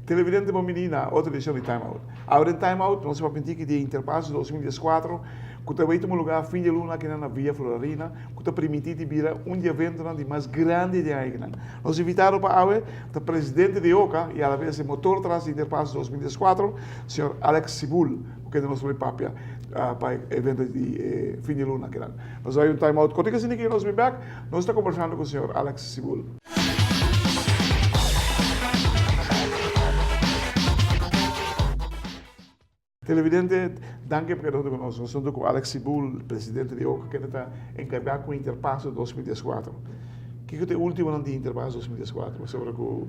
Televidente bon bini na otro edicion di Time Out. Awe den Time Out nos ta papia di Interpaso 2014 cu ta bay tuma lugar fin di luna akinan na Villa Florarina cu ta permiti di bira un di eventonan di mas grandi den aikinan. Nos invitado pa awe ta presidente di oca y alavez e motor tras di Interpaso 2014, señor Alex Sibul cu kende nos lo bay papia pa e evento di fin di luna akinan. Nos a bay un Time Out cortico asina ki nos bin bek nos ta conversando cu señor Alex Sibul. Televidente, danki pa keda huntu ku nos. Nos huntu ku Alex Sibul, presidente di oca, kende ta enkargá ku Interpaso 2014. Kiko ta e ultimonan di Interpaso 2014? Pasobra ku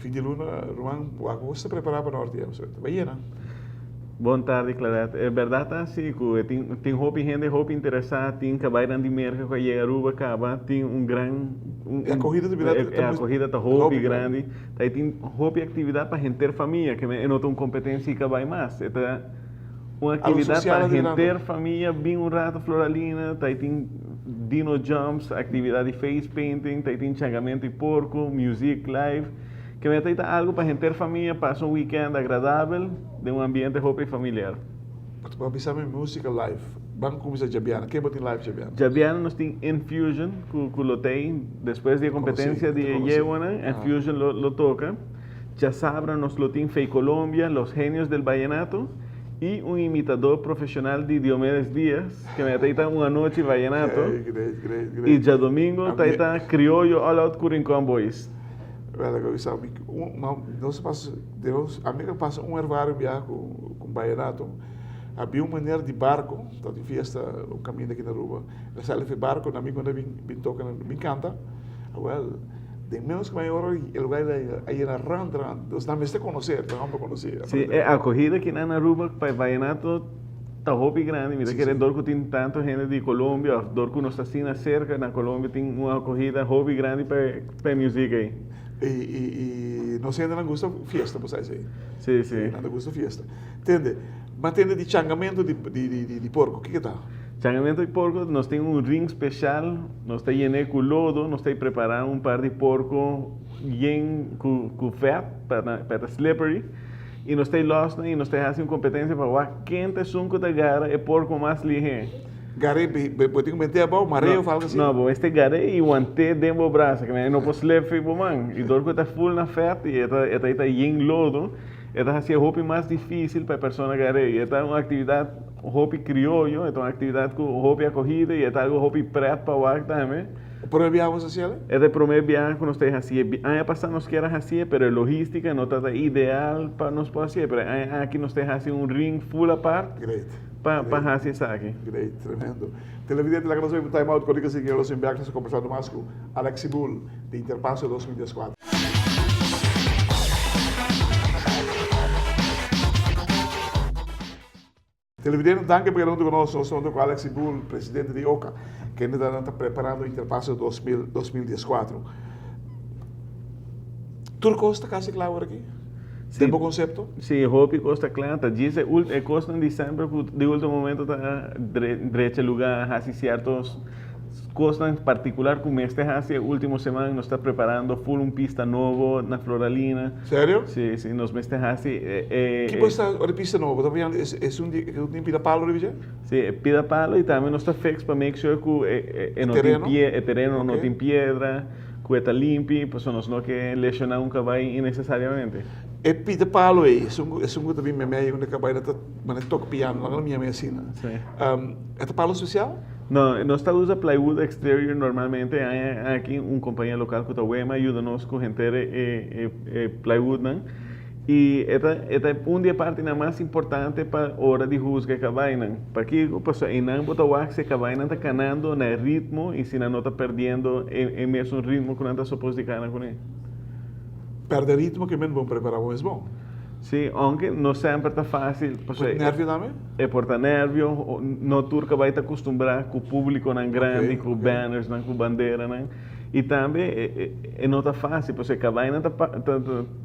fin di luna, ruman, wak bo sta prepará pa norte ya, pasobra ta bai yena. Bon tardi Claret. E berdad ta asi cu e tin tin hopi hende hopi interesa, tin cabaynan di Merca cu a yega Aruba caba, tin un gran E acogida ta bira e acogida ta hopi grandi, ta e tin hopi actividad pa henter famia, ke men e no ta un competencia di cabay mas, e ta un actividad pa henter famia bin un rato Floralina, ta e tin dino jumps, actividad di face painting, ta e tin changamento di porco, music live. Ke meta ei ta algu pa henter famia pasa un weekend agradabel den un ambiente hopi familiar. Bo a bisa mi musica live. Ban cuminsa djabiana. Ken bo tin live djabiana? Djabiana nos tin Infusion cu cu lo tei despues di e competencia di e yewanan Infusion lo lo toca. Djasabra nos lo tin Fey Colombia, Los Genios del Vallenato y un imitador profesional di Diomedes Diaz ke meta ei ta un anochi vallenato. Great, great, great. Y djadomingo ta ei ta Criollo All Out cu Rincon Boys. Wel, ik bisa mi, nos pas, de ami a pasa un ervaring biaha ku ku Vallenato. Habia un meneer di barco, ta di fiesta un caminda aki na Aruba. El a sali for barco, na mi cuando bin bin toca, bin canta. Wel, den menos ku media ora e lugar a yena rand rand. Dus nan mester conocer, ta homber conoci. Si, e acogida aki na Aruba pa e Vallenato ta hopi grandi. Mi ta kere dor ku tin tanto hende di Colombia of dor ku nos ta asina cerca na Colombia tin un acogida hopi grandi pa e. P'e music ei. I, i, i nos hendenan gusta fiesta, bo sa esei. Sí, sí. Nan ta gusta fiesta. Tende, ma tende di changamento di, di, di, di, di porco, kiko ta? Changamento di porco, nos tin un ring special, nos ta yen'é cu lodo, nos ta prepara un par di porco yen cu, cu vet pa nan, pa e ta slippery, y nos ta los nan y nos ta haci un competencia pa wak ken ta esun cu ta gara e porco mas lihé. Gar'é, bo tin ku mete abou, mar'é of algo así? No, bo mester gar'é i want'é den bo brasa, ke e no por slip fi bo man. I dor ku e ta ful na fèt i e ta e ta ta yen lodo, e ta hasié hopi mas difísil pa e persona gar'é. I e ta un aktividat hopi krioyo, e ta un aktividat ku hopi akohida i e ta algu hopi prèt pa wak tambe. E promé biaha bo sa hasié? E ta e promé biaha ku nos ta hasié. Aña pasá nos kier a hasié, pero e logístika no ta ta ideal pa nos por hasié. Pero e aña aki nos ta hasi un ring ful apart. Great. Pa pa hasi esaki. Great, tremendo. Televidente laga nos bai un time out kòrdi ku sigui nos in bèk nos ta kombersando mas ku Alex Sibul di Interpaso 2014. Televidente danki pa keda huntu ku nos. Nos ta huntu ku Alex Sibul, presidente di oca, kende ta nan ta preparando Interpaso 2014. Tur kos ta kasi kla awor aki? Den bo konsepto? Sí, hopi kos ta kla. Ta djis e e kosnan di semper ku di ultimo momento ta drecha lugá, hasi sierto kosnan partikular ku mester hasi e ultimo seman. Nos ta preparando ful un pista nobo na Floralina. Serio? Sí, sí, nos mester hasi e. Ki bo sta ora pista nobo? Bo ta papiando esun di ku tin pida palo riba dje? Sí, e pida palo i tambe nos ta fix pa make sure ku e no tin pie, e tereno no tin piedra. Ku e ta limpi, pasobra nos no ke lesioná un kabai innesesariamente. E pita palo ei, esun esun ku ta bin memei unda kabai nan ta manda toka piano, nan a miami asina. Sí. E ta palo spesial? No, nos ta usa plywood exterior normalmente. Aña aki un kompania lokal ku ta Wema a yuda nos ku henter e e plywoodnan. I e ta e ta un di e partinan mas importante pa ora di husga e kabainan. Pakiko? Pasobra einan bo ta wak si e kabainan ta kanando na e ritmo i si nan no ta perdiendo e e mesun ritmo ku nan ta supos di kana kuné. Pèrdè ritmo ke men bon prepará bo mes bon. Sí, ounke no semper ta fásil, pasobra e. Por nervio tambe? E por ta nervio, no tur kabai ta kustumbrá ku públikonan grandi, ku bannersnan, ku banderanan. I tambe e no ta fásil pasobra e kabainan ta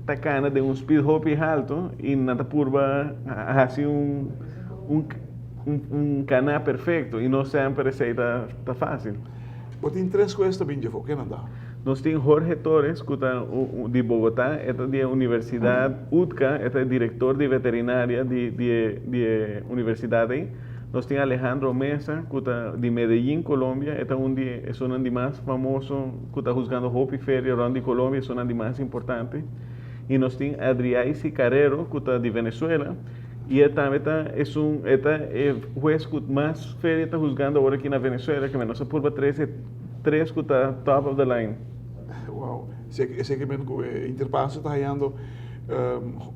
ta kana den un speed hopi haltu i nan ta purba hasi un un kana perfekto i no semper esei ta ta fásil. Bo tin tres hues ta bin djefo, ken nan ta? Nos tin Jorge Torres ku ta di Bogotá, e ta di e Universidat UTCA, e ta e direktor di veterinaria di di e di e universidat ei. Nos tin Alejandro Mesa ku ta di Medellin, Colombia, e ta un di esunnan di mas famoso ku ta husgando hopi feria rònt di Colombia, esunnan di mas importante. I nos tin Adriaisi Carrero ku ta di Venezuela i e tambe ta esun e ta e hues ku mas feria ta husgando awor aki na Venezuela, ke nos a purba trese tres ku ta top of the line. Wow, esei ke men ku e Interpaso ta hayando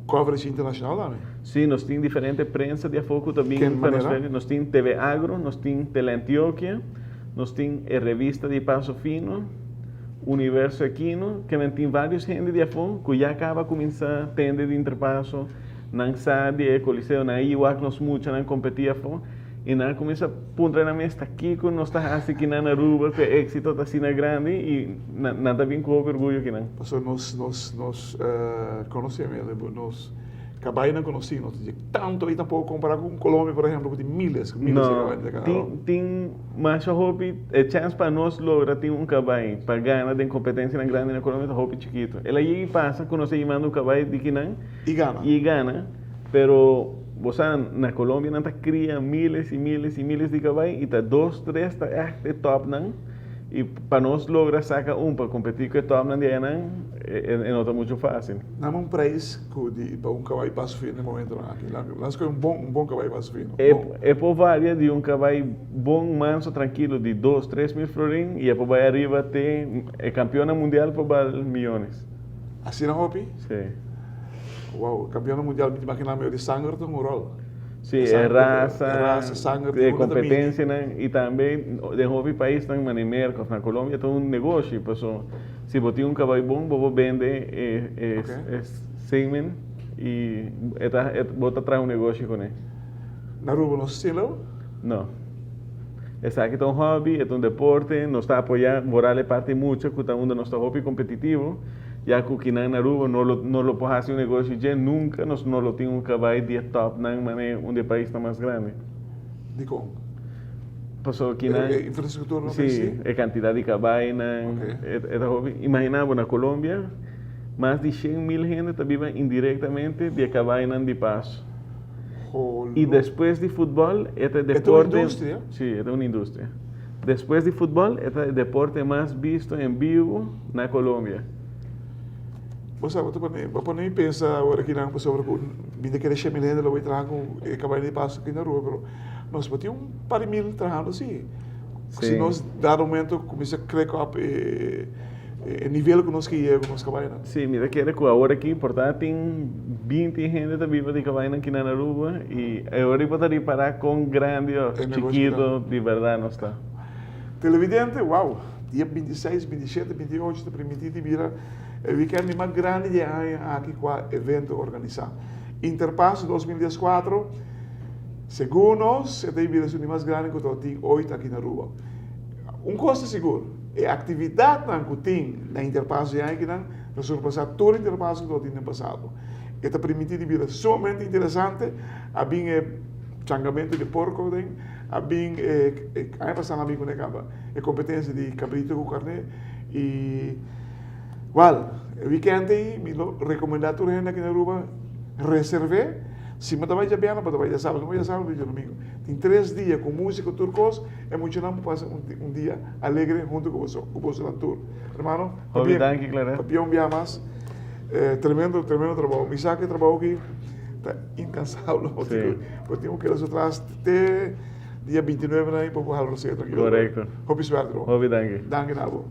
coverage internacional tambe? Sí, nos tin diferente prensa di afó ku ta bin pa nos feria. Nos tin TV Agro, nos tin Teleantioquia, nos tin e revista di Paso Fino, Universo Equino, ke men tin vários hende di afó ku ya kaba kuminsá tende di Interpaso, nan sa di e Coliseo, nan a yiwak nos muchanan kompetí afó i nan a kuminsá puntra nan mes ta kiko nos ta hasi kinan na Aruba ku e éksito ta asina grandi i nan ta bin ku hopi orguyo kinan. Pasobra nos nos nos konosé nos. Kabainan ku nos tin no ta dje tantu ei tampoko kompará ku Colombia por ehempel ku tin miles miles di kabai No, tin tin masha hopi e chèns pa nos logra tin un kabai pa gana den kompetensianan grandi na Colombia ta hopi chikitu. El a yega i pasa ku nos a yimando un kabai di kinan I gana. i gana, pero bo sa na Colombia nan ta kria miles i miles i miles di kabai i ta dos tres ta ègt e tòpnan. I pa nos logra saka un pa kompetí ku e tòpnan di ayanan, e no ta muchu fásil. Nan un preis ku di pa un kabai paso fino den momentonan aki. Lan skohe un bon un bon kabai paso fino. E e por varia di un kabai bon, manso, trankilo di dos, 3000 florin i e por bai ariba te e kampionnan mundial por bal miyones. Asina hopi? Sí. Wow, kampionnan mundial mi ta imaginá mi di sanger ta un ròl. Sí, e rasa, e competencianan y tambe den hopi paisnan manera Merca of na Colombia ta un negoshi paso si bo tin un cabai bon bo por bende e semen y e ta bo ta traha un negoshi cune. Na Aruba no ta asina lo? No. Esaki ta un hobby, e ta un deporte, nos ta apoya moral e parti mucha cu ta unda nos ta hopi competitivo. Ya cu kinan na Aruba no lo no lo por haci un negoshi dje nunca nos no lo tin un cabay di e topnan mane un di e paisnan mas grandi. Dicon? Pasobra kinan. E infrastructura no ta si? E cantidad di cabaynan e ta hopi. Imagina bo na Colombia mas di 100,000 hende ta biba indirectamente di e cabaynan di paso. Y despues di futbol e ta e deporte. E ta un industria? Si, e ta un industria. Despues di futbol e ta e deporte mas bisto en bibu na Colombia. Bo sa, bo ta pone, bo pone mi pensa awor aki nan pasobra ku mi ta kere 100,000 hende lo bai traha ku e kabai di paso aki na Aruba, pero nos por tin un par di mil trahando si. Si nos dado momento kuminsa krek op e e nivel ku nos ke yega ku nos kabainan. Si, mi ta kere ku awor aki por ta tin 20 hende ta biba di kabainan aki na Aruba i awor bo ta ripará kon grandi òf chikito di bèrdat nos ta. Televidente, wow! Dia 26, 27, 28 ta primintí di bira e wikènt di mas grandi di e aña aki kua evento organisá. Interpaso 2014, segun nos, e ta bira esun di mas grandi ku ta tin oit aki na Aruba. Un kos ta sigur, e aktividatnan ku tin na Interpaso di aña akinan ta surpasá tur Interpaso ku tabatin den pasado. E ta primintí di bira sumamente interesante. A bin e changamentu di porko den, a bin e aña pasá nan a bin kuné kaba e kompetensia di kabrito ku karné i wèl e wikènt ei mi lo rekomendá tur hende aki na Aruba reserv'é. Si bo ta bai djabièrnè bo ta bai djasabra, si bo bai djasabra bo bai djadumingu. Tin tres dia ku músika tur kos. E muchanan por pasa un dia alegre hunto ku boso, ku bosonan tur. Hermano, Hopi danki, Clarel. Pabia un bia mas. Tremendo, tremendo trabou. Mi sa ku e trabou aki ta inkansabel. Sí. Bo tin ku keda su tras te dia 29 nan pa bo hala rosea trankilo. Korekto. Hopi suerte, bro. Hopi danki. Danki na bo.